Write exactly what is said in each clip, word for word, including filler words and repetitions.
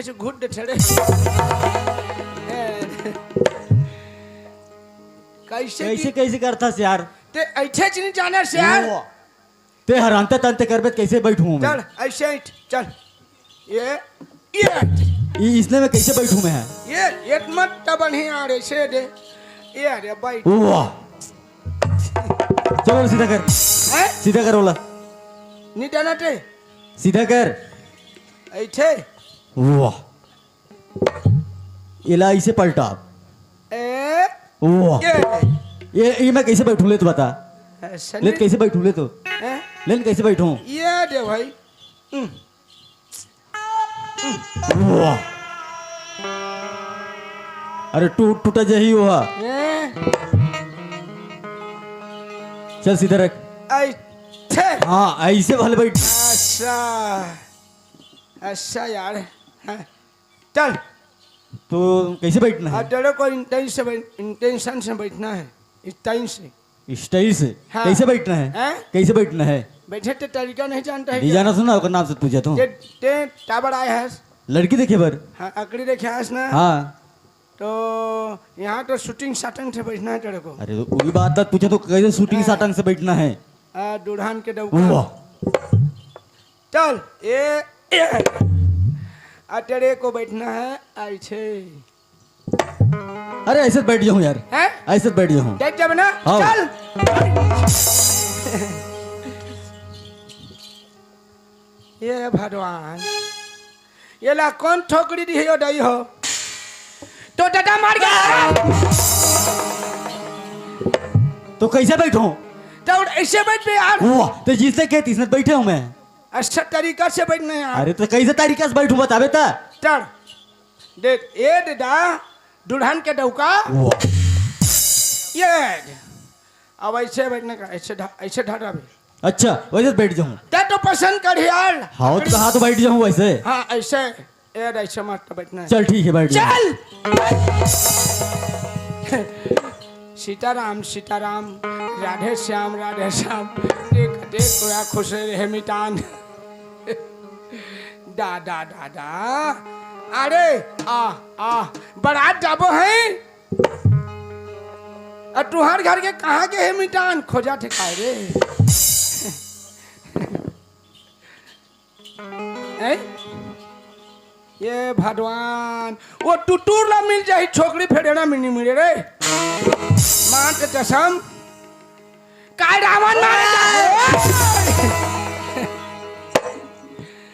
से घुट दे छड़े। ए, कैसे कैसे की? कैसे करथस यार? ते ऐठे च नहीं जाना से यार। ओ, ते हर अंते तंते करबे त कैसे बैठूं मैं? चल, ऐसे ही चल। ये, ये। ई इसने में कैसे बैठूं मैं? ये एक मत त बढ़िया रे, ऐसे दे। ये रे बैठ। वाह। चलो सीधा कर। हैं? सीधा कर बोला। नहीं जाना ते। सीधा कर। ऐठे। वाह। एला इसे पलटा। ए, वाह। ये। ये, ये मैं कैसे बैठूं ले तो बता। ऐसा ले नहीं। कैसे बैठूं ले तो। हैं? ले कैसे बैठूं? ये दे भाई। हम्म। वाह। अरे टूट टूटा जही हुआ। ए। चल सीधा रख। ऐसे। हाँ, ऐसे वाले बैठ। अच्छा। अच्छा यार। हाँ। चल। तो कैसे बैठना है? हाँ, तेरे को इंटेंस से बैठ-, इंटेंशन से बैठना है। इंटेंस से। स्टाइल से? हाँ। कैसे बैठना है? हैं? कैसे बैठना है? बैठे ते तरीका नहीं जानता है नहीं क्या? जाना सुना, ओकर नाम से पूछा तू। ते, ते टाबर आए है। लड़की देखे बर? हाँ, अकड़ी देखे है ना? हाँ। तो यहाँ तो शूटिंग साटंग से बैठना है तेरे को। अरे तो वही बात था, पूछा तो कैसे शूटिंग हाँ। साटंग से बैठना है? आ, दुल्हन के डौका। वाह। चल, ए, ए। आ तेरे को बैठना है, ऐसे। अरे ऐसे बैठ जाऊं यार। हैं? ऐसे बैठ जाऊं। देख जब ना, हाँ। चल। ये भगवान, ये ला कौन ठोकरी दी है यो दई हो? तो दादा मार गया। तो कैसे बैठो? तो ऐसे बैठ पे यार। वाह, तो जिसने कहे तीसने बैठे हूं मैं। अच्छा तरीका से बैठना यार। अरे तो कैसे तरीका से बैठूं बताबे ता? चल। देख, ए दादा, दुल्हन के डौका। वाह। ये। अब ऐसे बैठने का, ऐसे ढा-, ऐसे ढाटा भी। अच्छा, वैसे बैठ जाऊं। ते तो पसंद कर यार। हाँ, तो कहाँ तो बैठ जाऊं वैसे? हाँ, ऐसे। ए, ऐसे मत बैठना है। चल, ठीक है, बैठ जाऊं। चल। सीताराम, सीताराम, राधे श्याम, राधे श्याम। देख, देख, तोरा खुश रहे मितान। दादा, दादा। अरे, आ, आ, बारात जाबो है? आ तुहार घर के कहाँ के है मितान? खोजा ठेकाए रे। हैं? ये भगवान, वो टुटुर ला मिल जाही, छोकरी फेर एला मिल नहीं मिले रे। माँ के कसम, काय रावण मारे जाए।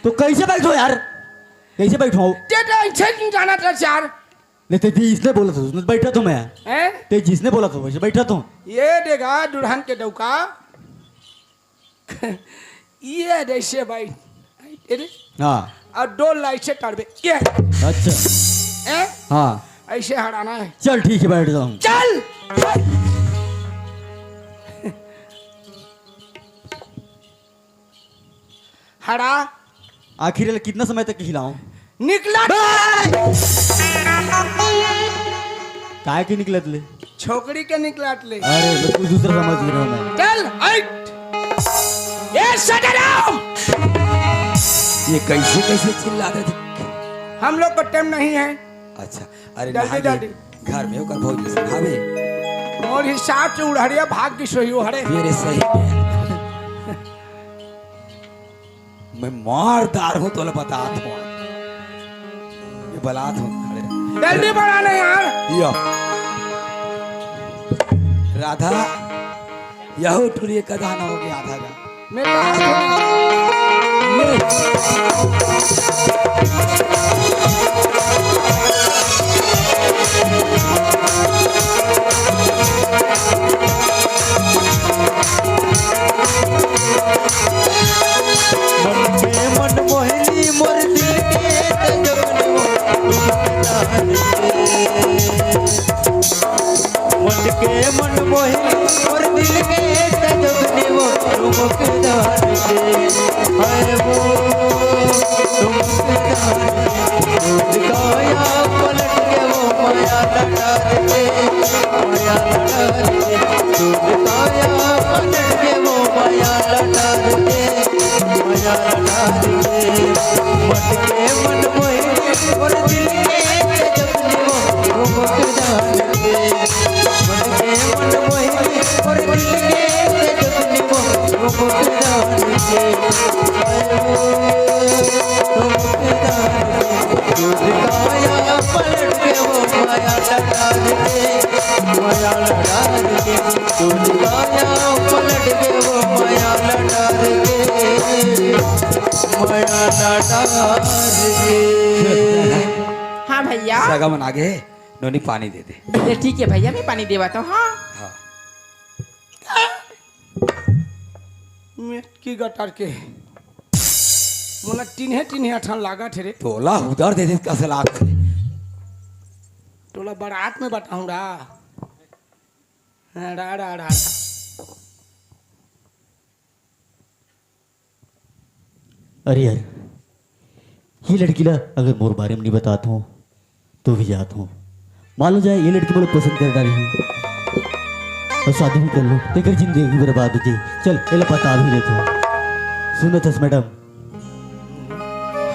तो कैसे बैठो यार? कैसे बैठो? ते तो ऐसे नहीं जाना था यार। नहीं, ते, ते इसने बोला था, उसने बैठा तो मैं। हैं? ते जिसने बोला था, वैसे बैठा तो। ये देगा दुल्हन के डौका। ये जैसे भाई, ये दे। हाँ। और दो लाइट से टरबे। ये। अच्छा। हैं? हाँ। ऐसे हटाना है। चल, ठीक है, बैठ जाऊँ। चल। हटा। आखिर ये कितना समय तक हिलाऊं? निकला। काय के निकलत ले? छोकरी के निकलत ले। अरे, मैं कुछ दूसरा समझ रहा हूँ मैं। चल, हट। ए, सदाराम! ये कैसे, कैसे चिल्ला रहे थे? हम लोग को टाइम नहीं है। अच्छा, अरे जल्दी, नहा ले। जल्दी। घर में ओकर भौजी से नहावे। और हिसाब से उड़हरिया भाग की सोई हो हरे। ये रे सही में। मैं मारदार हूँ, तोला बतात हूँ। ये बलात हूँ, अरे। जल्दी बढ़ा ना यार। यो। राधा, यहू टुरी का दाना हो गया आधा का। मैं कहा था। ये। मन के मन मोहिनी मोर दिल के तजबनी वो ठुमकदार के। मन के मन मोहिनी मोर दिल के तजबनी वो ठुमकदार के। हाय वो ठुमकदार के। दूध काया पलट के वो माया लटार के। माया लटार के। दूध काया पलट के वो माया लटार के। माया लटार के। मन के मन मोहिनी वो और दिल के तेजस्वी वो मुमकदार के, वो मुमकदार के, दूध काया पलट के वो माया लटार के, माया लटार के, दूध काया पलट के वो माया लटार के, माया लटार के। हाँ भैया। सगा मन आगे, नोनी पानी दे दे। ये ठीक है भैया, मैं पानी देवात हूँ। हाँ। हाँ। मेटकी गटर के। मोला टिन्हे टिन्हे अठन लागत हे रे। तोला उधर दे दे, कस लागत हे। तोला बारात में बताहूँ रा। हाँ, रा, रा, रा, रा। अरे यार, ये लड़की ला अगर मोर बारे में नहीं बतात हूँ, तो भी जात हूँ। मान लो जाए, ये लड़की मोला पसंद कर डाली है और शादी भी कर लो, तेकर जिंदगी बर्बाद हो जाए। चल, एला बता भी देता हूँ। सुनत हस मैडम?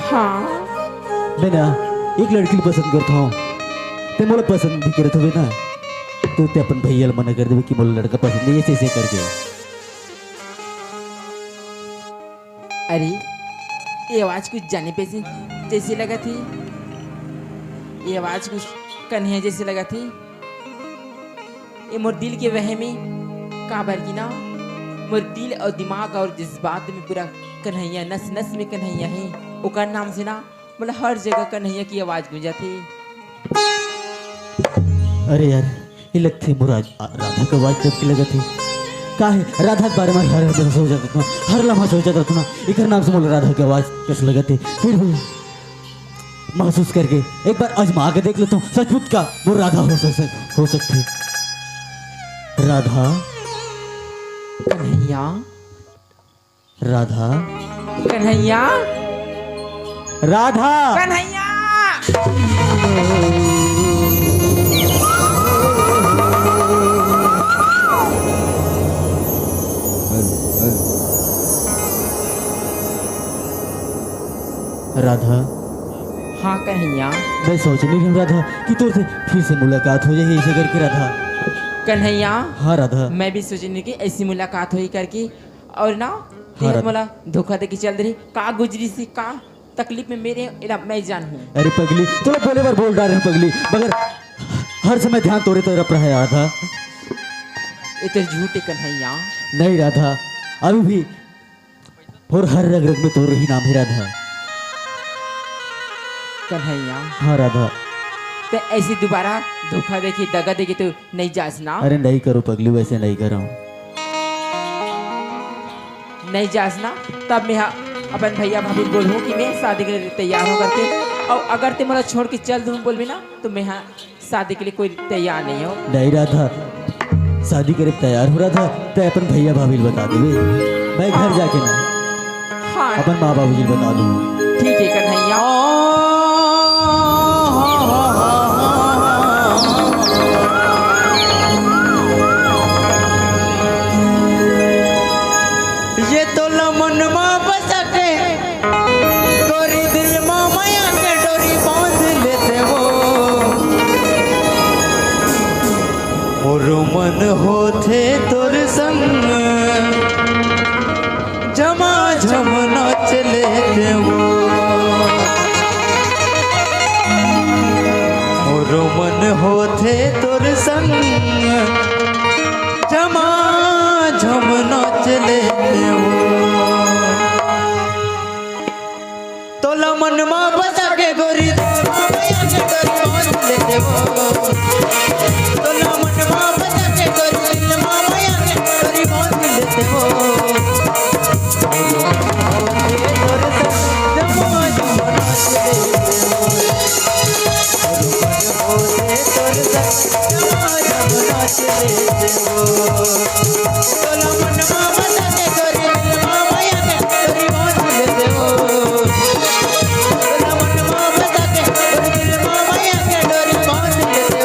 हाँ। मैं ना एक लड़की ला पसंद करता हूँ, ते मोला पसंद भी करत हवे ना, तो ते अपन भैया ला मना कर देवे कि मोला लड़का पसंद नहीं है, ऐसे ऐसे करके। अरे, ये आवाज कुछ जाने पे से जैसे लगत हे। ये आवाज कुछ कन्हैया जैसे लगत हे। ये मोर दिल के वहम हे, काबर कि ना, मोर दिल और दिमाग और जज्बात में पूरा कन्हैया, नस नस में कन्हैया हे। ओकर नाम से ना, मतलब, हर जगह कन्हैया की आवाज गूंजत हे। अरे यार, ये लगथे मोर आज आ-, राधा के आवाज जब की लगत हे। का हे, राधा के बारे में हर हर सोचत रहत हूँ, हर लम्हा सोचत रहत हूँ ना, एकर नाम से मोला राधा के आवाज कस लगत हे। फिर भी महसूस करके एक बार आजमा के देख लेता हूँ, सचमुच का मोर राधा हो सक-, सक-, हो सकथे। राधा। कन्हैया। राधा। कन्हैया। राधा। कन्हैया। राधा। हाँ कन्हैया। मैं सोच नहीं रहा राधा कि तोर से फिर से मुलाकात हो जाए ऐसे करके राधा। कन्हैया। हाँ राधा। मैं भी सोच नहीं कि ऐसी मुलाकात होई करके। और ना, हाँ, तेरे राधा। मोला धोखा दे के चल दे रही, का गुजरी सी, का तकलीफ में मेरे, एला मैं जानहूँ। अरे पगली, तोला बोले बर बोल डारे हँव पगली, मगर हर समय ध्यान तोरे तरफ रहे राधा। ये तो झूठ हे कन्हैया। नहीं राधा, अभी भी मोर हर रग रग में तोर ही नाम हे राधा। कन्हैया। हाँ राधा। ते ऐसे दोबारा धोखा देके, दगा देके तो नहीं जास ना। अरे नहीं करो पगली, वैसे नहीं करो। नहीं जास ना, तब मैं हा-, अपन भैया भाभी बोलहूँ कि मैं शादी के लिए तैयार हों करके, और अगर ते मोला छोड़ के चल दूँ बोलबे ना, तो मैं हा-, शादी के लिए कोई तैयार नहीं हो। नहीं राधा, शादी करे तैयार हो राधा, ते अपन भैया भाभी ल बता देबे। मैं घर हाँ। जाके ना, हाँ। अपन माँ बाबूजी ल बता दूँ। ठीक है कन्हैया। ये तो लमन माँ बसा के, गोरी दिल माँ मया के डोरी बांध लेते हो। मोरो मन होथे तोर संग, झमाझम नाच लेते हो। मोरो मन होथे तोर संग, झमाझम नाच लेते हो। तोला मन मा बसा के गोरी, दिल मा मया के डोरी बांध लेते हो। तोला मन मा बसा के गोरी, दिल मा मया के डोरी बांध लेते हो।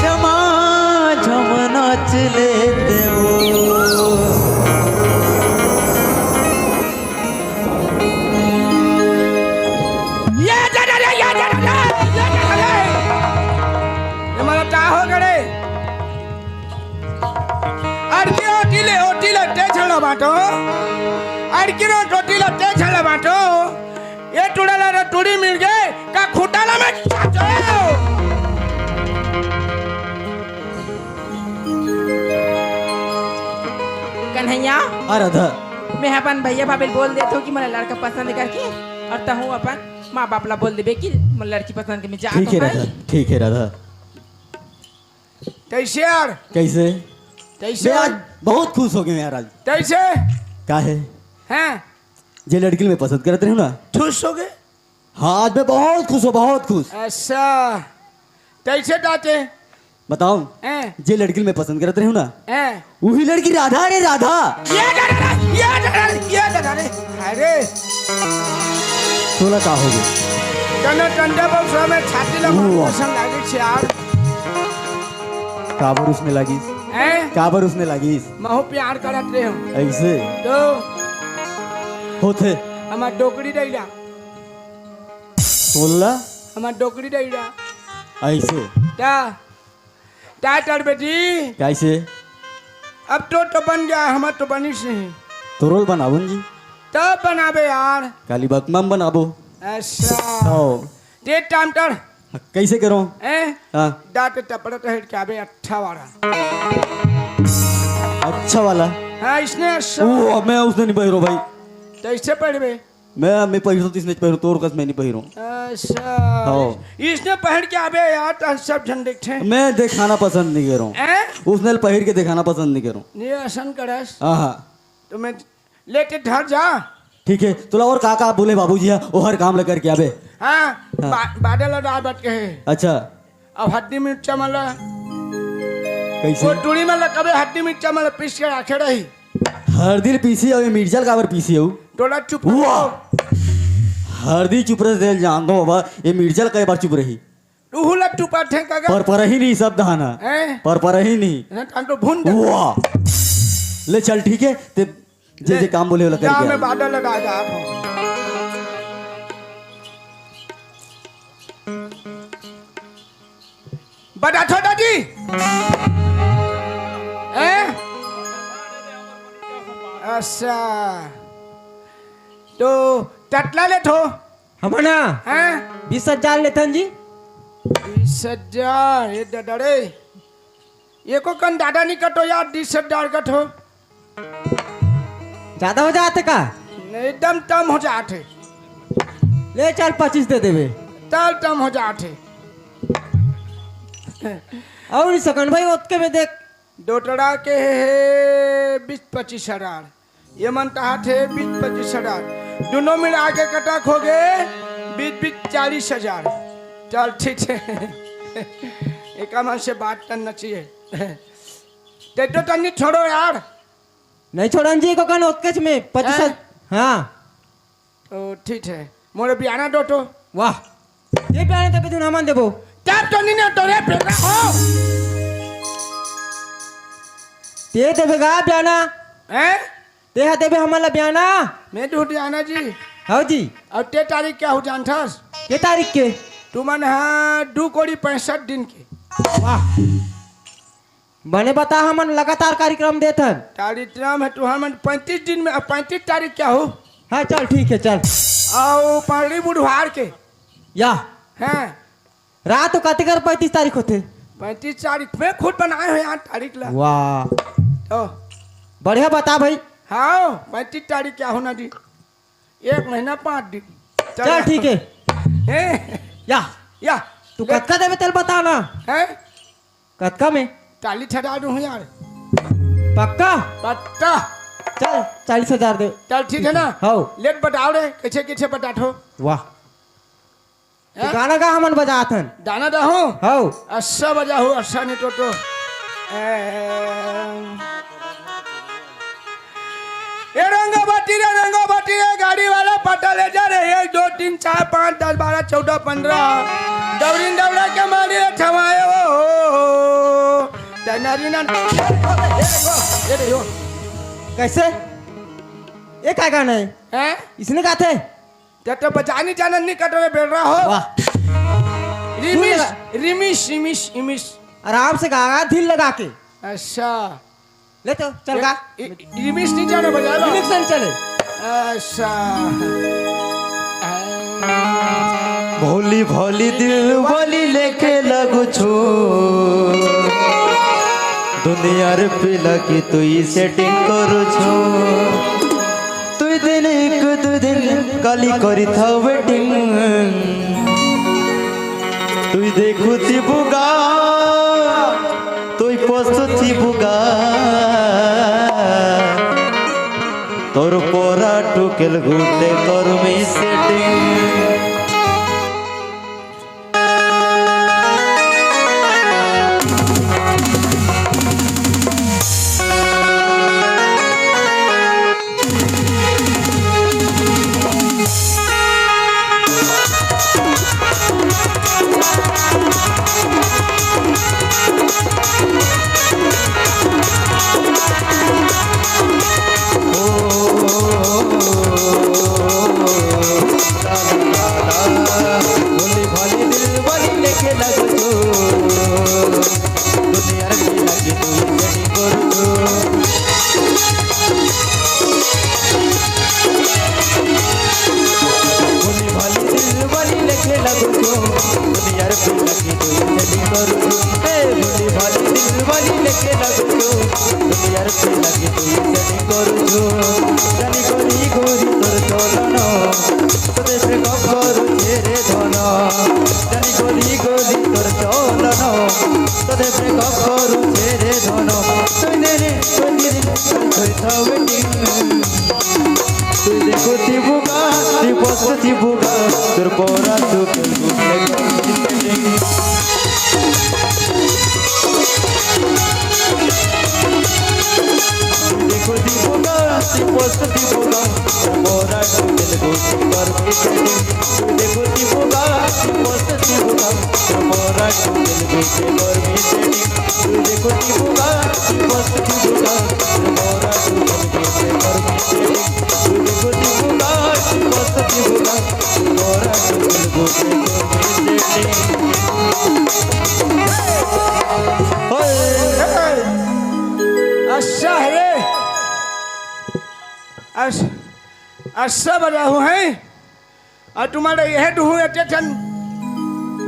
झमा झम नाच लेते हो। ये दादा रे, ये दादा रे, ये दादा रे। ये मारा का हो गड़े? अड़की रोटी ले, ओटी ले, ते छला बाटो। अड़की रो-, रोटी ले, ते छला बाटो। ये टुड़ा ला रे, टुड़ी मिल गए, का खुटा ला में चाचो। कन्हैया, हाँ राधा। मैं अपन भैया भाभी ल बोल देत हूँ कि मोला लड़का पसंद करके, और तहूँ अपन माँ बाप ला बोल देबे कि मोला लड़की पसंद के मैं जात ठीक है हूँ। राधा, ठीक है राधा। कैसे यार? कैसे? कैसे मैं आज यार? बहुत खुश हो गए यार आज। कैसे? का है? हैं? जे लड़की ल मैं पसंद करत रहूं ना। खुश हो गए? हाँ, आज मैं बहुत खुश हूँ, बहुत खुश। ऐसा। कैसे दाते? बताओ। हैं? जे लड़की ल मैं पसंद करत रहूं ना। हैं? वही लड़की राधा रे, राधा। ये दादा रे, ये दादा रे, ये दादा रे। अरे। तोला का हो गए? कनो टंडा बक्सा में छाती ला वाह। पसंद लागे छे यार। काबर उसने लागिस? हैं? काबर उसने लागिस? महू प्यार करत रहे हो। ऐसे? तो होथे। हमार डोकरी डैला। बोलला? हमार डोकरी डैला। ऐसे? ता, ता टरबे जी। कैसे? अब तो, तो बन गया, हमार तो बनिस नहीं। तो रोल बनाबो न जी। तब बनाबे यार। काली बकमा म बनाबो। ऐसा। हो। ते टामटर। कैसे करो? हैं? हाँ। दांत टपड़ा तो हेड के आबे अच्छा वाला। अच्छा वाला? हाँ, इसने अच्छा। ओ, मैं उसने नहीं पहिरो भाई। तो इससे पहले बे? मैं, मैं पहिरो तो इसने पहिरो, तोर कस मैं नहीं पहिरो। अच्छा। हाँ। इसने पहन के आबे यार, तो सब झन देखते हैं। मैं दिखाना पसंद नहीं करूँ। हैं? उसने पहिर के दिखाना पसंद नहीं करूँ। ये असन करस। हाँ, हाँ। तो मैं लेके घर जा। ठीक है, तोला और का का बोले बाबूजी ह, ओहर काम ल करके आबे। हाँ, हाँ। बा-, बादल ला डाल बट के है। अच्छा। अब हड्डी मिर्चा मला। कैसे? वो टूड़ी मला कबे हड्डी मिर्चा मला पीस के राखे रही। हरदी ल पीसी अउ ये मिर्चा ल काबर पीसी अउ? तोला चुप रहो। वाह! हरदी चुप रहे तेल जान दो बाबा, ये मिर्चा ल कई बार चुप रही? उहू ला चुप रहे का गा? पर परही नहीं सब धाना। हैं? पर परही नहीं। ना, हम तो भून दे। वाह! ले चल ठीक है, ते जे, ले, जे काम बोले वाला जा, करके मैं आ। बादल लगा जा। बड़ा छोटा जी। हैं? अच्छा। तो टटला ले थो। हमन ना हैं? बीस हजार लेथन जी। बीस हजार, ये दादा रे। एको कन दादा नहीं कटो यार, बीस हजार कटो। ज्यादा हो जाथे का? नहीं, एकदम कम हो जाथे। ले चल, पच्चीस दे देबे। चल, कम हो जाथे। अउ नहीं सकन भाई, ओतके में देख। डोटरा के हे, हे, बीस पच्चीस हजार। ये मन कहा थे बीस पच्चीस हजार। दोनों मिला के कटक हो गए बीस बीस चालीस हजार। चल ठीक है। एक मन से बात करना चाहिए। ते तो तन्नी छोड़ो यार। नहीं छोड़न जी, को कन ओतकेच में पच्चीस हजार। हैं? हाँ। ओ, ठीक है। मोरे बियाना दो तो। वाह। ये बियाना तबे दुन हमन देबो। तब तो नहीं ना तोरे बेटा हो। ते देबे गा बियाना। हैं? ते हा देबे हमन ला बियाना। मैं तो बियाना जी। हाँ जी। और ते तारीख क्या हो जानथस? के तारीख के? तुमन हा दू कोड़ी पैंसठ दिन के। वाह। बने बता, हमन लगातार कार्यक्रम देथन। कार्यक्रम है तुहर मन पैंतीस दिन में, अब पैंतीस तारीख क्या हो? हाँ, चल, ठीक है, चल। आओ, पहली बुधवार के। या। हैं। रात को कतेक पैंतीस तारीख होथे? पैंतीस तारीख में खुद बनाए हो यार तारीख ला। वाह। तो। बढ़िया बता भाई। हाँ, पैंतीस तारीख क्या होना जी? एक महीना पाँच दिन। चल, चल, ठीक है। हैं? या। या। तू ले। कतका देबे तेल बता ना। हैं? कतका में? चालीस हजार दूँ यार। पक्का? पक्का। चल, चालीस हजार दे। चल, ठीक है ना? हौ। लेट बताओ रे, कैसे, कैसे बताथो? वाह। हैं? गाना गा हमन बजात हन। गाना गाहूं? हौ। अच्छा बजाहू, अच्छा नहीं तो, तो। ए, ए रंगो बटी रे, रंगो बटी रे, गाड़ी वाला पटा ले जा रे, एक, दो, तीन, चार, पाँच, दस, बारह, चौदह, पन्द्रह। दौड़िन दौड़ा के मारी रे, ठमाए हो, हो, हो। तैनारी ना। ए, ए, ए, ए, ए, ए। कैसे? ये का गाना है? हैं? इसने गाते? ते तो बजानी जानत नहीं कटोरे बेल रहा हो। वाह। रिमिश, सुन लगा। रिमिश, रिमिश, रिमिश। आराम से गा, गा, दिल लगा के। अच्छा। ले तो, चल गा। इ-, इ-, रिमिश नहीं जाने बजा लो। रिमिक्स नहीं चले। अच्छा। भोली भोली दिल वाली लेके लगुछु, दुनियार पिला की तुई सेटिंग करुछु। तुई दिन एक दु दिन काली करी था वेटिंग। तुई देखु थिबुगा, तुई पस्तु थिबुगा। तोर पोरा टुकेल गुटे करमी सेटिंग। अच्छा है रे। अस-, अच्छा बजाहू है। अउ तुम्हारे यह दुहू एते ठन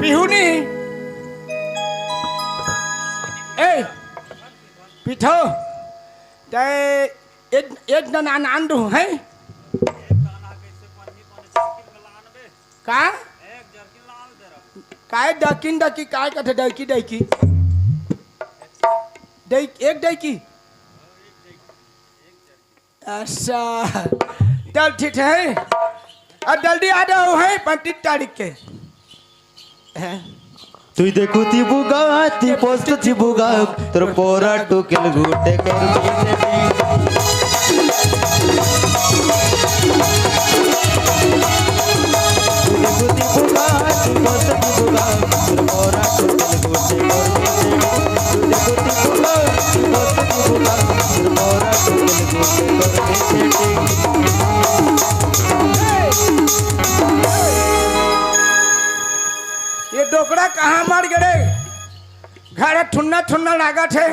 पीहू नहीं। ए, पीठो, तै एक, एक दन आन, आन दुहू है। का? काय दकिन दकी, काय कथे दकी दकी? दई-, एक दकी? अच्छा, चल ठीक है। अब जल्दी आ जाओ है पैंतीस तारीख के। हैं? तुई देखु थिबुगा, तुई पोस्त थिबुगा, तोर पोरा टुकेल गुटे कर ये डोकरा कहाँ मर गए? घर ठुन्ना ठुन्ना लागत है।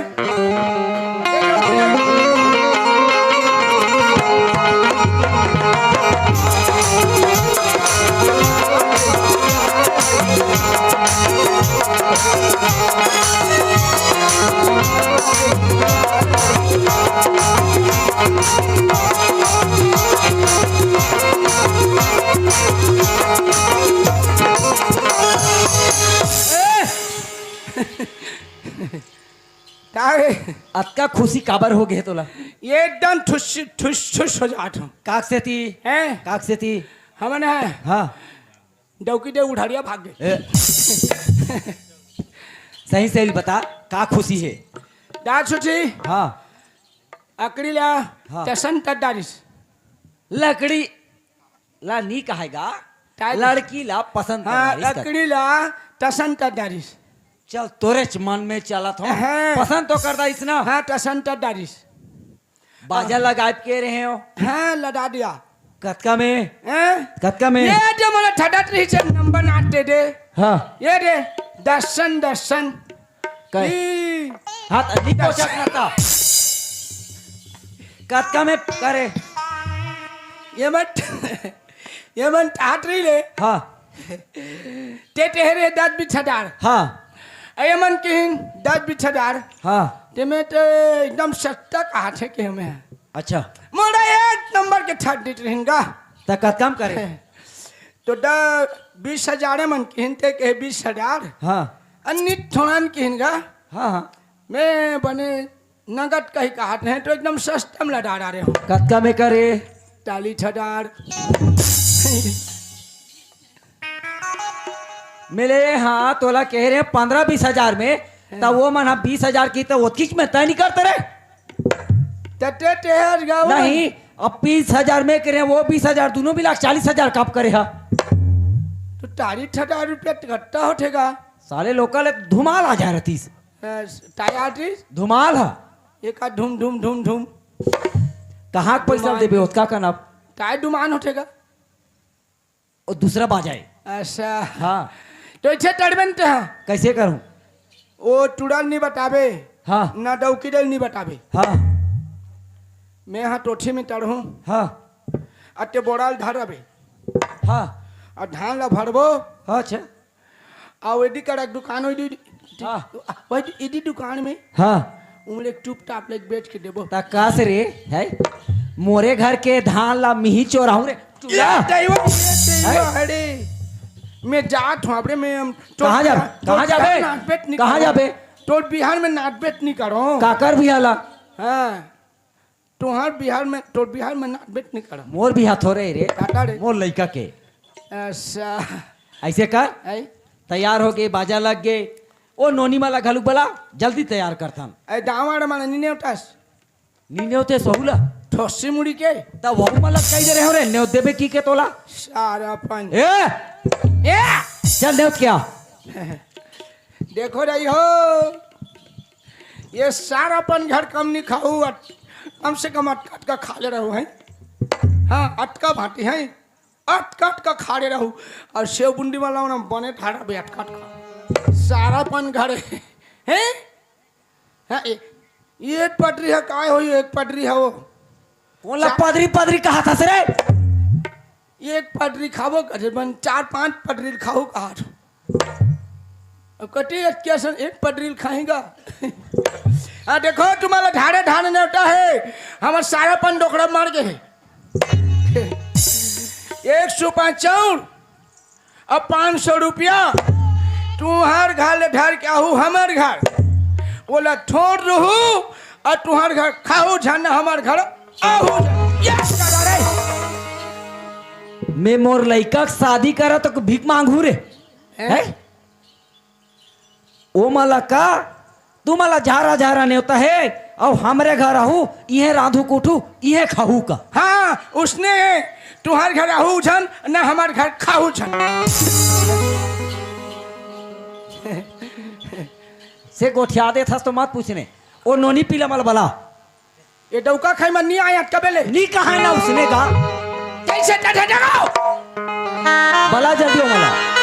का रे? अतका खुशी काबर हो गे तोला? ये एकदम ठुस ठुस ठुस हो जात हूँ। काक से ती? हैं? काक से ती? हमन है हाँ। डौकी दे उढ़ारिया भाग गए। ए। सही सही बता, का खुशी है? दाल सुची। हाँ। अकड़ी ला हाँ। टसन तट डारिस। लकड़ी ला नी कहेगा, टाइट लड़की ला पसंद हाँ, करना, इसका अकड़ी ला टसन तट डारिस। चल, तोरेच मन में चलत हो। हाँ। पसंद तो कर डारिस ना। हाँ, टसन तट डारिस। बाजा लगाए के रहे हो। हाँ, लदा दिया। कतका में? हैं? कतका में? ये जो मोला ठडत रही छे, नंबर नाट दे दे। हाँ। ये दे, दर्शन, दर्शन। कहे? ई। हाँ, त निको चकना ता। कतका में करे? ये मत, ये मन टाट रही ले। हाँ। ते तेहरे दस बीस हजार। हाँ। अये मन किहिन दस बीस हजार। हाँ। ते में ते एकदम सस्ता कहा थे कि हमें। अच्छा। मोड़ा एक नंबर के ठग दित रहेंगा। त कतका में करे? तो द-, बीस हजार मन किहिन ते के बीस हजार। हाँ। अन्नी थोड़न किहिन गा। हाँ, हाँ। मैं बने नगद कही कहा थे तो एकदम सस्ता में लड़ा रहे हो। कतका में करे? चालीस हजार। मिले हाँ, तोला कहे रहे पंद्रह बीस हजार में, त वो मन ह बीस हजार की त ओतकीच में तय नहीं करते रे। तटे तेहर गाँव नहीं, अब बीस हजार में करे, वो बीस हजार, दोनों मिला के चालीस हजार काप करे हा। तो चालीस हजार रुपया कट्टा होठेगा। साले लोकल धुमाल आ जा रहतीस। अ, टायर आर्टिस्ट? धुमाल हा। एक आध धुम, धुम, धुम, धुम। कहाँ के पैसा धुमाल। देबे, ओतका कनब? टायर धुमान होठेगा। ओ दूसरा बाजा है। अच्छा। हाँ। तो इच्छे टड़बे न ते हा। कैसे करूँ? ओ टुड़ल नहीं बताबे। हाँ। ना डौकी डल नहीं बताबे। हाँ। मैं हाँ टोठी में टड़हूँ। हाँ। अते बोड़ाल धर रबे। हाँ। और धान ला भरबो। हाँ, अच्छा। आओ एडी कड़क दुकान हो, एडी, हाँ। वही एडी दुकान में। हाँ। उमले टूप टाप लेके बेच के देबो। ता का से रे, है? मोरे घर के धान ला मिही चोराहूँ रे। ये दैव, ये दैव, है? अरे, मैं जात हूँ, अबरे मैं हम, कहाँ जाबे? कहाँ जाबे? नाट बेट नहीं कहाँ करो। जाबे? तोर बिहार में नाट बेट नहीं करो। काकर बिहार ला? हाँ। तुहार बिहार में, तोर बिहार में नाट बेट नहीं करो। मोर बिहार थोड़े रे। काका रे। मोर लइका के। अच्छा। ऐसे कर। ऐ? तैयार हो गे, बाजा लग गे। ओ नोनी मला घलुक बला, जल्दी तैयार करथन। ऐ दावाड़ मला नी नेवतास। नी नेवते सहूला। ठोसी मुड़ी के। त वहू मला कही दे रहे हो रे, नेवत देबे की के तोला। सारा अपन। ए! ए! चल नेवत क्या? देखो रही हो, ये सारा अपन घर कम नहीं खाऊ, अट-, कम से कम अटका अटका खा ले रहो हैं। हाँ, अटका भाटी हैं। अटका अटका खा ले रहू। और सेव बुंदी वाला होना बने ठाड़ा बे अटका अटका। सारा अपन घर है। हैं? हाँ, ए-, ये एक पटरी है, काय हो, ये एक पटरी है वो। कौन ला चा- पदरी पदरी कहा था सरे? ये एक पटरी खाबो करे बन, चार पांच पटरी खाओ कहा था। अब कटी अटकिया सन एक पटरी खाएगा। हाँ, देखो, तुम्हारा ढाड़े ढाड़े नेवता है, हमार सारा पन डोकरा मार के है। एक सौ पाँच चाउर और पाँच सौ रुपया तुहार घर ले धर के आहू हमार घर। बोला, ठोर रहू और तुहार घर खाहू झन, हमार घर आहू झन। ये करा रे। मैं मोर लइका के शादी करा तो भीख मांगू रे। हैं? हैं? ओ मला का, तुमला झारा झारा नेवता है, अउ हमरे घर आहू, इहें रांधू कुटू, इहें खाहू का। हाँ, उसने तुहार घर आहू झन, ना हमार घर खाहू झन। से गोठिया देथस तो मत पूछने। ओ नोनी पीला मला बला। ये डौका खाई मन नहीं आए अटका बेले। नहीं कहा ना उसने का। कैसे डटे डगाओ? बला जल्दी हो मला।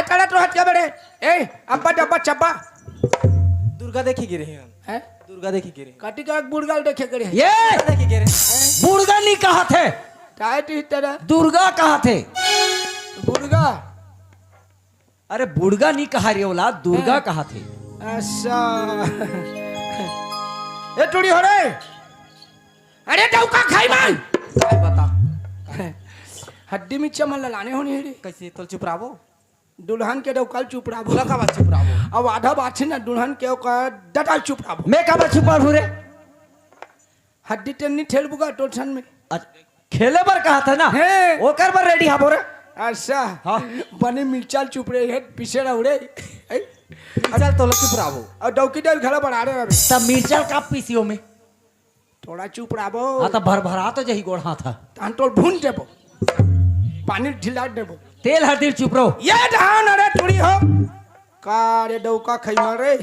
कड़ा तो हट के बड़े। ए, अब्बा डब्बा चब्बा। दुर्गा देखे गे रहे हन। हैं? दुर्गा देखे गे रहे। काटी का एक बुड़गा ल देखे गे रहे। ये दुर्गा देखे गे रहे। बुड़गा नहीं कहा थे। काय टी तेरा? दुर्गा कहा थे। बुड़गा। अरे बुड़गा नहीं कहा रे औलाद, दुर्गा हैं। कहा थे। अच्छा। ए टुड़ी हो रे। अरे डौका खाई मन। काय बता? हड्डी में चमन ललाने होनी है रे। कैसे तोल चुप रहो? दुल्हन के डौका ल चुप रहो। बोला का बात चुप रहो? अब आधा बात है ना, दुल्हन के ओकर डटा ल चुप रहो। मैं का बात चुप रहूं रे? हड्डी टेन नहीं ठेल बुगा टोलसन में। अच्छा, खेले बर कहा था ना? हैं। ओकर बर रेडी हाबो रे। अच्छा। हाँ। बने मिर्चा ल चुप रहे है, पीछे रहो रे। हैं? मिर्चा ल तोला चुप रहो। और डौकी डर घला बढ़ा रहे अभी। तब मिर्चा ल का पीसियो में? थोड़ा चुप रहो। हाँ, तो भर भरा तो जही गोड़ हाथ है। तहन तोल भून देबो। पानी ढिला देबो। तेल हर दिल चुप रहो। ये धान अरे टुड़ी हो। का रे डौका खैमा रे।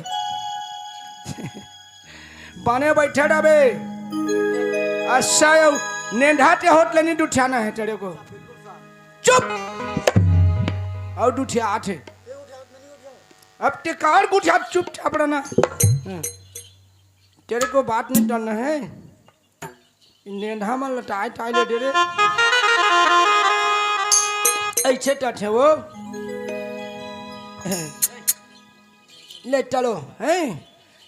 बने बैठे रहे। अच्छा यो, नेंढा ते होत ले नहीं दुठियाना है तेरे को। चुप। और दुठिया आठ है। अब टिकार गुठिया चुपचाप रहना। हाँ। तेरे को बात नहीं करना है। नेंढा मन लटाए टाए ले दे रे। ऐसे टठे वो। ले चलो, हैं?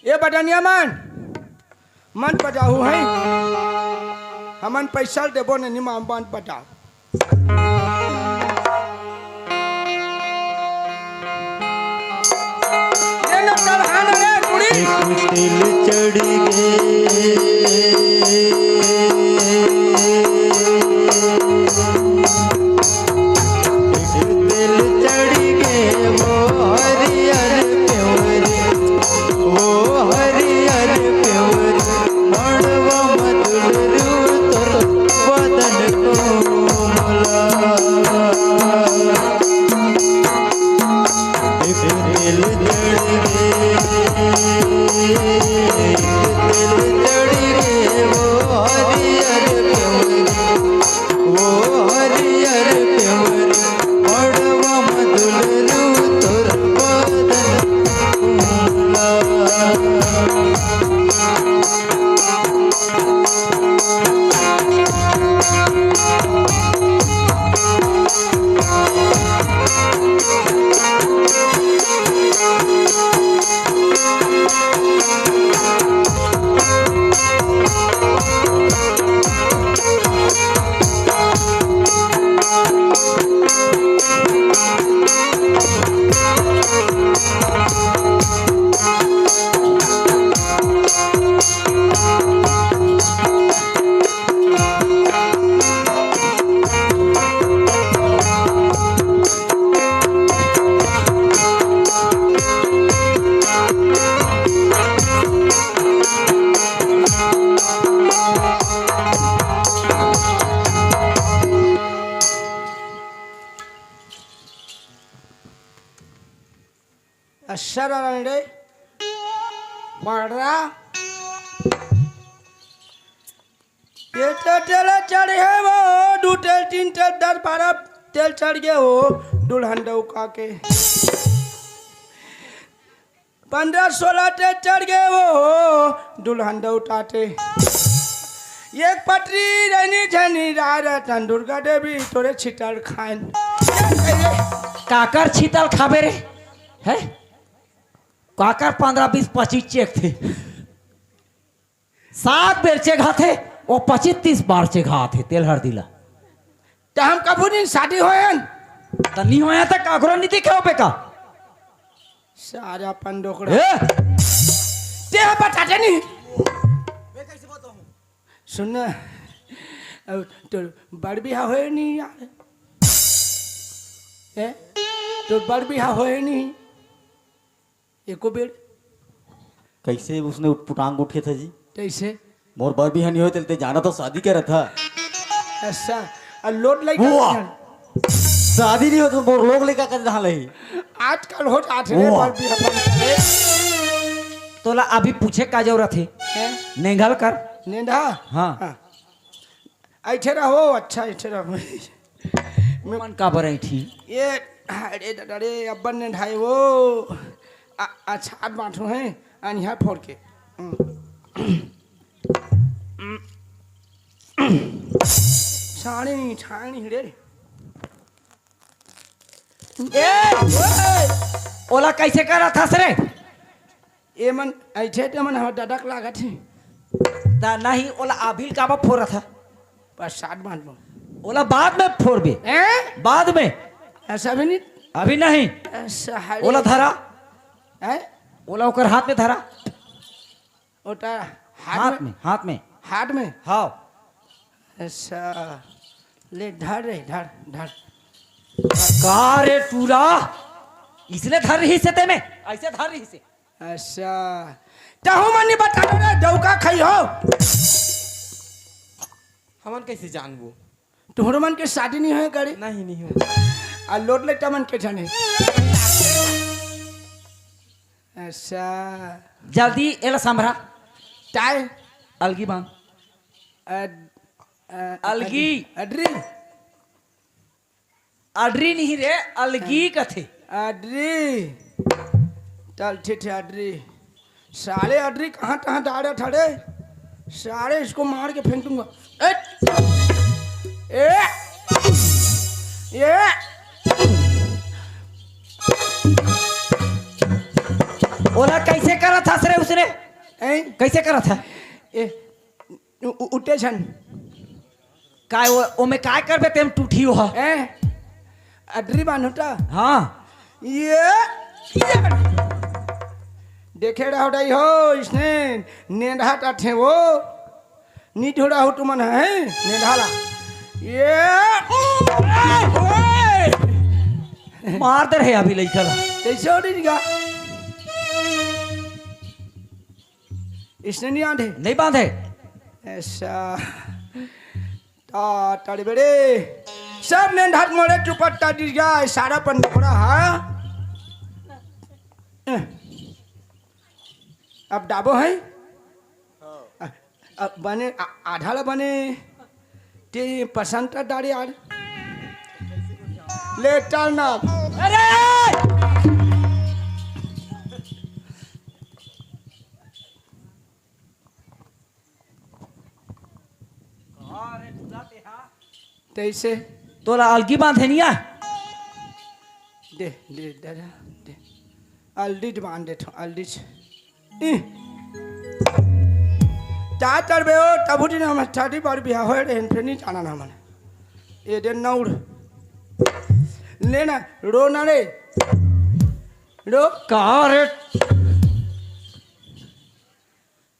ये बटनिया मन, मन बजाहू, हैं? हमन पैसा देबो ने निमा मन बजाओ। ये न चढ़ान रे कुड़ी। एक तिल चढ़ गे, एक तिल चढ़ गे, वो हरियर प्योरी, वो हरियर प्योरी। मड़वा म दुलरू तोर बदन कोमला। एक तेल जड़ गे, एक तेल जड़ गे, वो हरियर प्योरी, वो हरियर प्योरी। मड़वा म दुलरू तोर बदन कोमला। अशर रे, पड़रा। ये तो तेल चढ़ गे वो, दू तेल, तीन तेल, दस, बारह तेल चढ़ गे वो, दुल्हन डौका के। पन्द्रह, सोलह तेल चढ़ गे वो, दुल्हन डौका के। एक पटरी रहनी झनी राय रतन दुर्गा देवी तोरे छितर खान। काकर छितर खाबे रे? हैं? काकर पन्द्रह, बीस, पच्चीस चेक थे। सात बेर चेघाथे, वो पच्चीस तीस बार चेघाथे तेल हरदी ला। त हम कभू नहीं शादी होयन। त नहीं होया त काकरो नहीं देखे होबे का? सारा पंडोकड़ा। ए? ते ह बताते नहीं। सुन ना, अब तो बड़ बिहा होए नहीं यार। ए? तो बड़ बिहा होए नहीं। एको बेर। कैसे उसने उठपुटांग उठे था जी? कैसे? मोर बर बिहा नहीं होए, तेल ते जाना तो शादी के रहा था। अच्छा, आ लोट लइका वाह! लइका। शादी नहीं हो तो मोर लोग लइका कर जहाँ लही। आजकल हो जात रे वाह! बर बिहा बन करे। तोला अभी पूछे का जरूरत है? हैं? नेंगल कर। नेंधा? हाँ। हाँ। ऐठे रहो, अच्छा, ऐठे रहो। मन काबर ऐठी? ये अरे दादा रे, अब्बन ने ढाई वो। आ, अच्छा, आठ बांटू हैं, अनिहा फोड़ के। हम्म। साड़ी नहीं, छाड़ी नहीं रे। ए, ओए, ओला कैसे करत हस रे? ए मन, ऐसे ते मन हमर दादा के लागत हे। ता नहीं, ओला अभी ल काबर फोरत ह? प्रसाद बांटबो। ओला बाद में फोरबे। हैं? बाद में। ऐसा भी नहीं। अभी नहीं। ऐसा है। ओला धरा। हैं? ओला ओकर हाथ में धरा। ओटा हाथ हाथ में। में, हाथ में। हाथ में। हाँ। अच्छा, ले धर रे, धर, धर। का रे टूरा, इसने धर रही से ते में, ऐसे धर रही से। अच्छा, तहु मन नहीं बता रे, डौका खाई हो। हमन कैसे जानबो? तोहरो मन के शादी नहीं होय करे? नहीं, नहीं हो। आ लोट लेटा मन के जाने। अच्छा। जल्दी एला संभरा। काय? अलगी बांध। अड-, अ-, अलगी। अड-, अड्री। अड्री नहीं रे, अलगी कथे। अड्री। चल, ठीक है, अड्री। साले अड्री कहाँ, कहाँ डाले ठड़े? साले इसको मार के फेंक दूंगा। ए! ए! ए! ओला कैसे करत हस रे उसने? हैं? कैसे करत है? ए, उ-, उ-, उठे छन। काय ओ, ओमे काय करबे तेम टूठी हो? हैं? अड्री बांधो ता? हाँ। ये, ये। देखे रहो डाई हो, इसने नेंधा ता ठे वो। नी ढोड़ा हो तुमन है, नेंधा ला। ये, मार दे रहे अभी लइका ला। कैसे हो रही गा? इसने नहीं आंधे? नहीं बांधे। ऐसा। ता तड़बेड़े। सब ने ढक मोड़े चुपट ता दिस गया, सारा पन पड़ा, हाँ? अब डाबो है? अ-, अब बने, आ-, आधा ला बने। ते पसंद ता डारे यार। ले चल ना। अरे! तैसे तोला अलगी बांधे निया। दे, दे, दे, दे, दे। अलडीज बांध दे थो, अलडीज। इह। का करबे ओ, तभू दिन हम शादी बर बिहा होए रहे, फिर नहीं जाना ना मन। ये दे नौड़। लेना, रो ना रे। रो। का रे?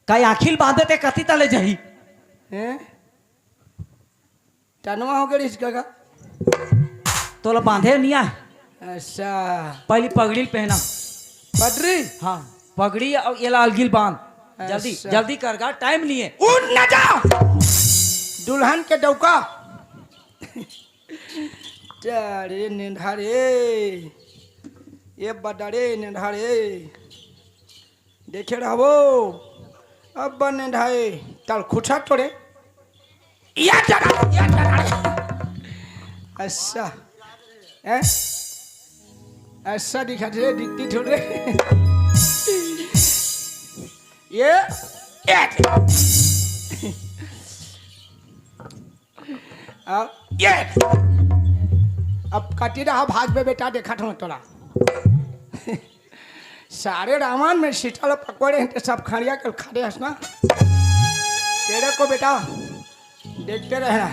का आँखी ल बांधे ते कति तले जाही? हैं? टनवा हो गए इसका का? तोला बांधे निया। अच्छा। पहली पगड़ी ल पहना। पगड़ी? हाँ, पगड़ी अउ एला अलगी ल बांध। जल्दी, अच्छा। जल्दी कर गा, टाइम नहीं है। उठ ना जा। दुल्हन के डौका। अरे नेंधा रे। ये बड़ा रे नेंधा रे। देखे रहबो, अब बने ढाई तल खुछा तोड़े। या जरा, या जरा। ऐसा, हैं? ऐसा दिखा दे, दिखती थोड़े। ये, ये। अब ये, अब कटी रहा भाग में बेटा, देखा था तोला। सारे रावण में सीता ला पकड़े हैं तो सब खड़िया कर खा दे हंसना। तेरे को बेटा देखते रहना।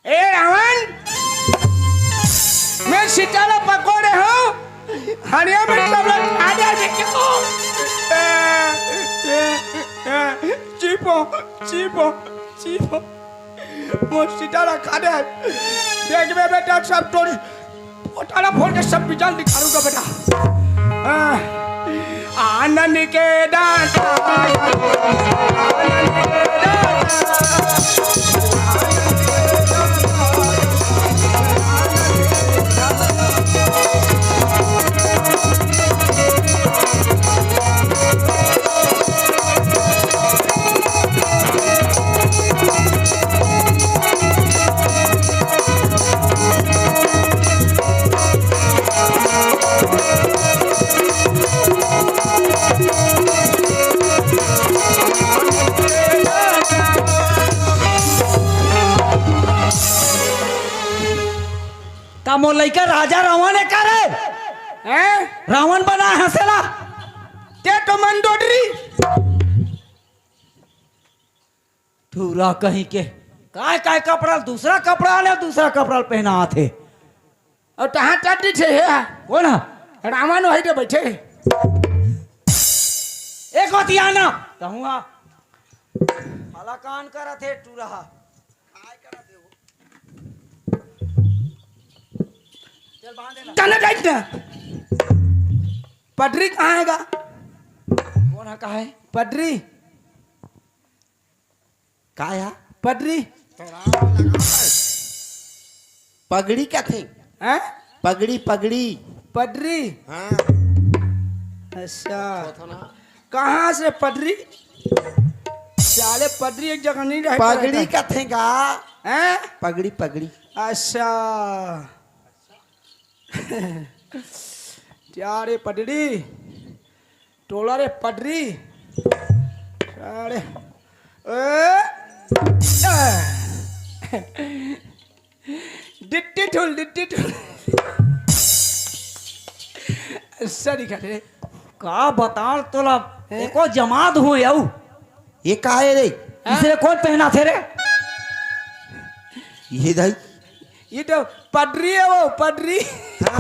ए रावण, मैं सीता ला पकड़े हूँ, हरिया में सब लोग खा जाए बेटा। चीपो, चीपो, चीपो। मोर सीता ला खा दे। देख बे बेटा, सब तोर पोटाला फोड़ के सब बिचाल निकालूंगा बेटा। हाँ। आनंद के दाता, आनंद के दाता। मोर लइका राजा रावण हे का रे? हैं? रावण बना हंसेला। ते तो मन डोडरी। टूरा कहीं के। काय काय कपड़ा, दूसरा कपड़ा ले, दूसरा कपड़ा पहनात हे। अउ तहाँ चड्डी छे हे। कोन हा? रावण वही दे बैठे। एक होती आना। कहूँ हा। भला कान करत हे टूरा हा। चल बांध देना। जाने जाइत ना। पटरी कहाँ हे गा? कोन हा, कहाँ हे? पटरी। का या? पटरी। पगड़ी कथे। हैं? पगड़ी, पगड़ी। पटरी। हाँ। अच्छा। कहाँ से पटरी? साले पटरी एक जगह नहीं रहता पगड़ी रहता। कथे का? हैं? पगड़ी, पगड़ी। अच्छा। क्या रे पटरी? टोला रे पटरी। अरे। ए! डिट्टी ठुल, डिट्टी ठुल। सही करे। का बताल तोला, हैं? एको जमात हो याऊ। ये का हे रे? हाँ? इसे कोन पहनाथे रे? ये दाई। ये तो पटरी हे वो, पटरी। हाँ।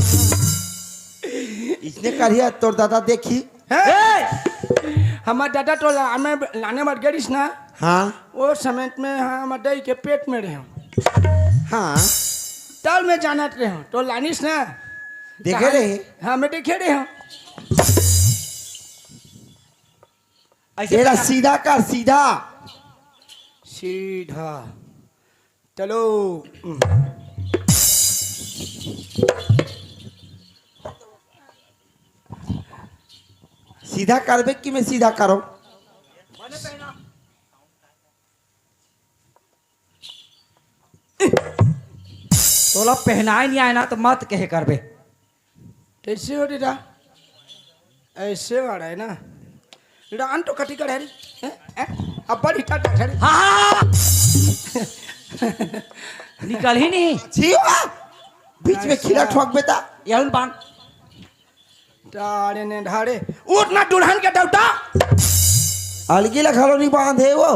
इसने करिया तोर दादा देखी। हैं? ए! हमर दादा तो ला-, हमें लाने बर गेलिस ना। हाँ। वो समय में, हाँ, हमर दाई के पेट में रहे। हाँ। तल में जानत रहे, तो लानिस ना। देखे कहाँ? रहे? हाँ, मैं देखे रहे हूँ। ऐसे तेरा पहना। सीधा कर, सीधा। सीधा। चलो। सीधा करबे कि मैं सीधा करो? तोला पहनाए नहीं आए ना, तो मत कहे करबे। कैसे हो दीदा? ऐसे वाला है ना। दीदा, अन तो कटी कर है रे। हैं? हैं? अब बड़ी टाटा है रे। हाँ, हाँ, हाँ। निकल ही नहीं। जीवा, बीच में खीरा अच्छा। ठोक बेटा। यहुन बांध। टाड़े ने ढाड़े। उठ ना दुल्हन के डौटा। अलगी ला घलो नहीं बांधे वो।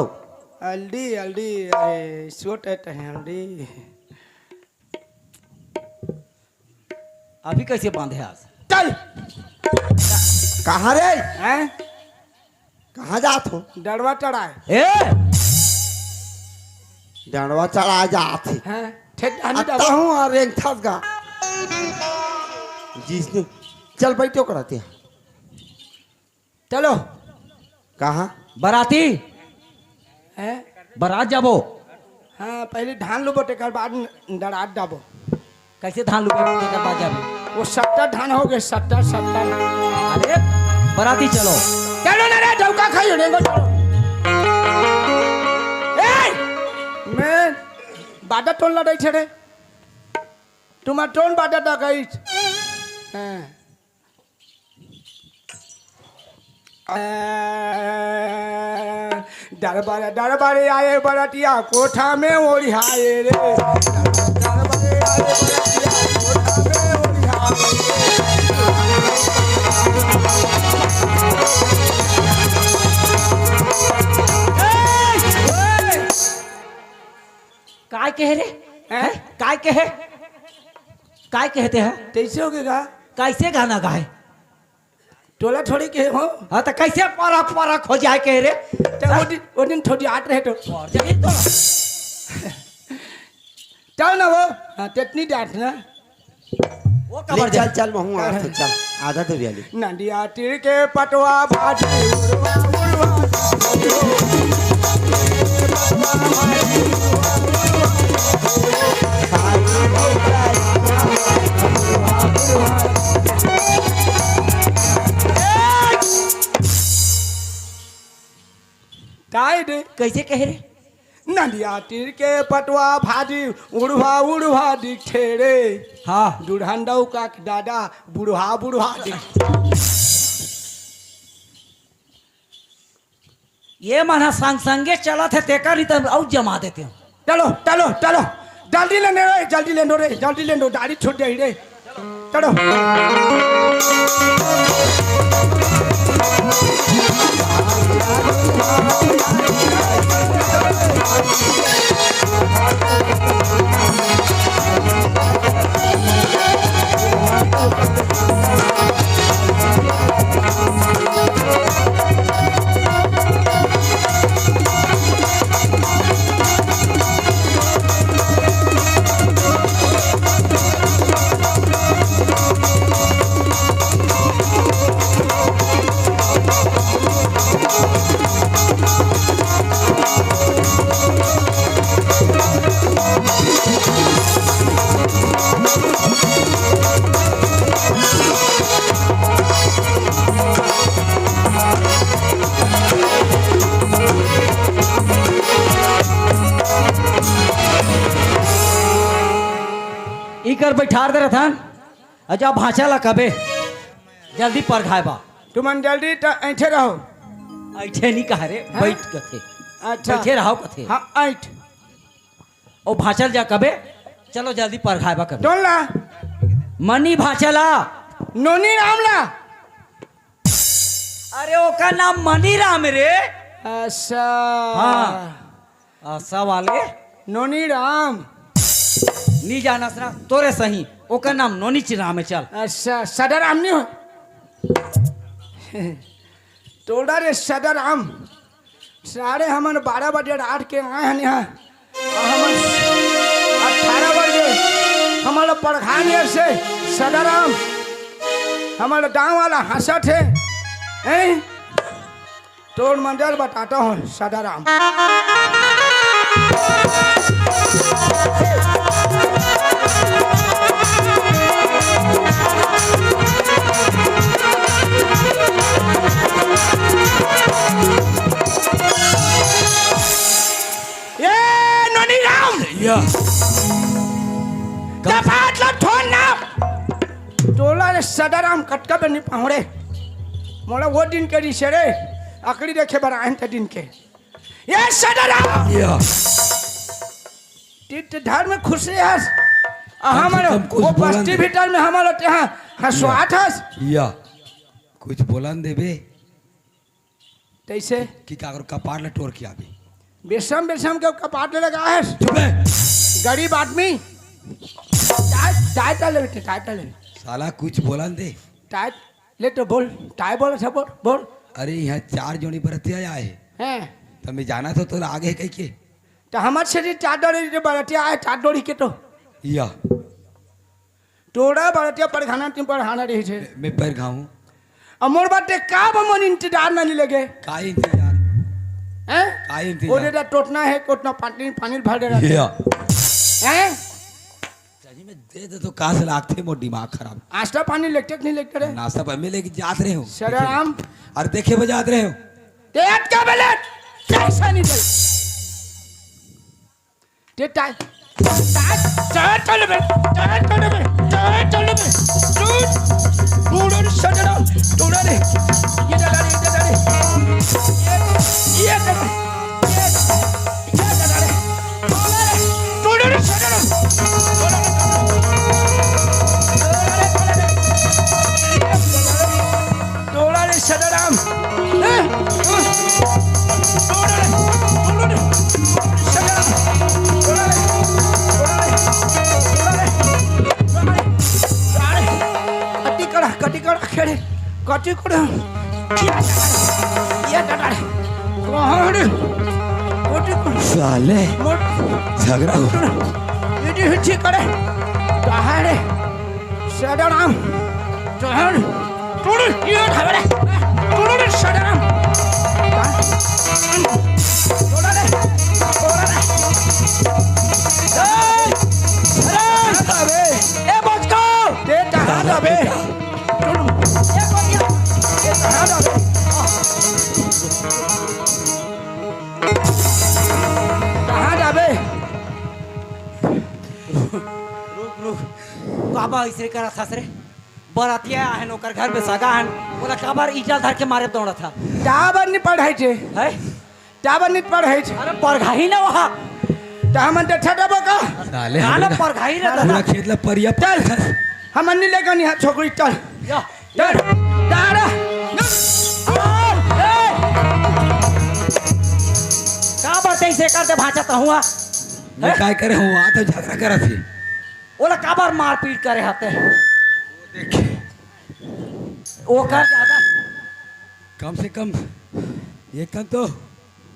अलडी, अलडी, अरे, छोट है तो है अलडी। अभी कैसे बांधे आज? चल। कहाँ रे? हैं? कहाँ जात हो? डड़वा चढ़ाए। ए! डड़वा चढ़ाए जात हे। हैं? ठेठ ढानी अत्ता जाबो। हूँ और रेंगथस गा। जिसने चल बैठो कराते हैं। चलो। कहाँ? बराती। हैं? बरात जाबो। हाँ, पहले धान लुबो, तेकर बाद डरात जाबो। कैसे धान लुबो, तेकर बाद जाबो? वो सत्तर धान हो गए, सत्तर, सत्तर। अरे, बराती चलो। चलो ना रे, डौका खाई हो, रेंगो चलो। ए! मैं बादा टोन लड़ाई छेड़े। तुम्हार टोन बादा डगाई। हाँ। दरबार दरबार आए बरतिया कोठा में ओढ़ाए रे। दरबार आए बरतिया कोठा में ओढ़ाए रे। काय कहे रे? हैं? हैं? काय कहे? काय कहते हैं? कैसे हो गया? कैसे गाना गाए? टोला थोड़ी के हो। हाँ, तो कैसे परख परख हो जाए कहे रे? तो वो दिन, वो दिन थोड़ी आट रहे तो। और जाइए तो। चल ना वो। हाँ, तेतनी डांट ना। वो ले कबर चल, जाए। चल, महू आ, चल, आधा तो व्याली। नंदिया तीर के पटवा भाजी, उड़वा, उड़वा, ताई दे। कैसे कहे रे? नंदिया तीर के पटवा भाजी, उड़वा, उड़वा दिखे रे। हाँ। दुढ़ंडऊ का दादा, बुढ़वा, बुढ़वा दिखे। ये मन ह संग संगे चलत हे, तेकर ही त अउ जमा देते हो। चलो, चलो, चलो, जल्दी लेंदो रे, जल्दी लेंदो रे, जल्दी लेंदो, दाढ़ी छूट जाही रे। चलो। इकर बैठार दे रथन। अच्छा, भांचा ला कबे जल्दी परघाय बा। तुमन जल्दी त ऐंठे रहो। ऐंठे नहीं कहा रे, हाँ? बैठ कथे। अच्छा। बैठे रहो कथे। हाँ, ऐंठ। ओ भांचा ल जा कबे, चलो जल्दी परघाय बा कबे। कौन ला? मनी भांचा ला। नोनी राम ला। अरे ओकर नाम मनी राम रे। अच्छा। हाँ। आशा वाले। नोनी राम। नी जानस ना, तोरे सही। ओकर नाम नोनी चिराम है, चल। अच्छा, सदर राम नहीं हो। टोला रे सदर राम। साढ़े हमन बारह बजे रात के आए हन यहाँ। और हमन अठारह बजे हमन लोग परघान से सदर राम। हमन गाँव वाला हंसत है। हैं? तोर मंदिर बताता हूँ, सदाराम। ए नोनी राम, या। कपाट ला ठोर ना। टोला रे सदाराम कटका बनी पाहुड़े। मोला वो दिन के रिसे रे, अकड़ी देखे बर आयन ते दिन के। ये सदाराम। या। तीत धर्म खुशी हस। आ कम से हमर कम कुछ वो बोलन बस्ती दे। भीतर में हमर तेहा हंसवात हस। या। कुछ बोलन देबे। तैसे? कि काकर कपाट ला टोर के आबे। बेशम बेशम के कपाट ले लगा है। चुप है। गरीब आदमी। टाई, टाई टा ले बेटे, टाई टा ले। साला कुछ बोलन दे। टाई ले तो बोल, टाई बोल, सब बोल, बोल। अरे यहाँ चार जोड़ी बरतिया आए हैं। हैं। तो मैं जाना तो तोला आगे है कह के। तो हमारे से चार जोड़ी जो बरतिया आए, चार जोड़ी के तो। या। टोला बरतिया परघाना तीन परघाना रही छे। मैं, मैं परघाऊं। अब मोर बात देख, का बा मन इंतजार नहीं लगे? का इंतजार? हैं? का इंतजार? ओरे दा टोटना है, कोटना पानी, पानी भर दे रहा है। या। हैं? सही में दे दे तो का से लागथे मोर दिमाग खराब। आस्था पानी लेते कि नहीं लेते रे? नाश्ता पर मैं लेके जात रहे हूँ। सदाराम। और देखे बजात रहे हूँ। ते अटका बेले, कैसा नहीं दे? ते टाई, टाई, टाई चल बे, टाई चल बे, टाई चल बे। तू, तू रे सजनम, तू रे, ये दादा रे, ये दादा रे। ये, ये दादा, ये, ये दादा रे। तू रे, तू रे सजनम, तू रे, तू रे, तू रे, तू रे। टोला रे सदाराम। हैं? टोला रे, टोला रे, सदाराम। टोला रे, टोला रे, टोला रे, टोला रे। अरे, कटी कड़ा, कटी कड़ा खेड़े, कटी कड़ा। ये दादा रे, कहाँ रे? कटी कड़ा। साले, मोट-, झगड़ा हो। ये जी हिची करे, कहाँ रे? सदाराम, तोहन, तोड़, ये खबर है, तोड़ रे सदाराम। तोड़ रे, तोड़ रे। ए, सदाराम। अबे। ए, बचको। ते कहाँ जाबे? तोड़। ए, बचिया। ते कहाँ जाबे? कहाँ जाबे? रुक, रुक। काबर अइसे करत हस रे? बरतिया आहन, ओकर घर में सगा आहन, ओला काबर ईटा धर के मारे दौड़त हा? टाबर नहीं पढ़ाई छे। हैं? टाबर नहीं पढ़ाई छे। अरे, परघाही ना वहाँ। त हमन त ठटबो का? साले, आला हमरे परघाई रे पूरा दादा। खेत ला परिया चल। हमन नी लेगा निहा छोकरी, चल। या। चल। दादा। का बात ऐसे करते भांचा त हुआ? मैं हैं? काय करे हूँ, आ तो झगड़ा करत ही। ओला काबर मारपीट करे हते? देख। ओकर ज्यादा कम से कम ये कन तो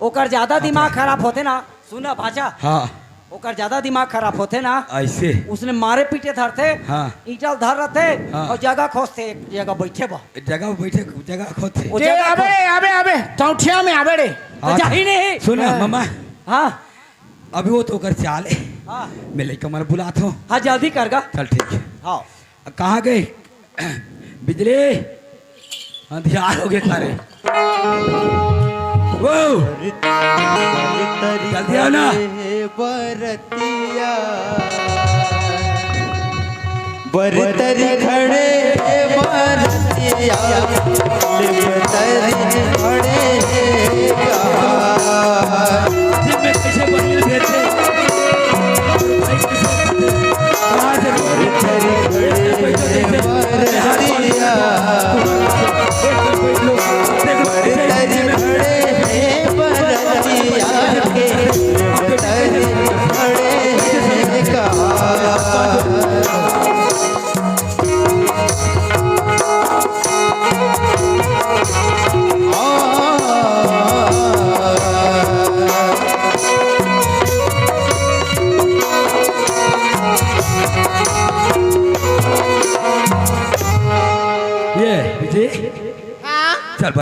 ओकर ज्यादा दिमाग खराब होथे ना, सुन ना भांचा। हाँ। ओकर ज्यादा दिमाग खराब होथे ना, ऐसे। उसने मारे पीटे धरथे, हाँ। ईंटा धर रथे हाँ। अउ जगह खोजथे, एक जगह बइठे बर। जगह बइठे, जगह खोजथे। वो जे, जगह अबे, खोज- अबे, अबे, चौथिया में आबे रे। त हाँ। जाही नहीं। सुन ना, हाँ। ममा। हाँ। अभी वो तो ओकर चाल हे। हाँ। मैं लइका मन बुलात हूँ। हाँ, जल्दी कर गा। चल ठीक हे। हाँ। कहाँ गए? बिजली, अंधियार हो गए सारे। वो, जल्दी आओ ना। बरतिया, बरतरी खड़े बरतिया, बरतरी खड़े।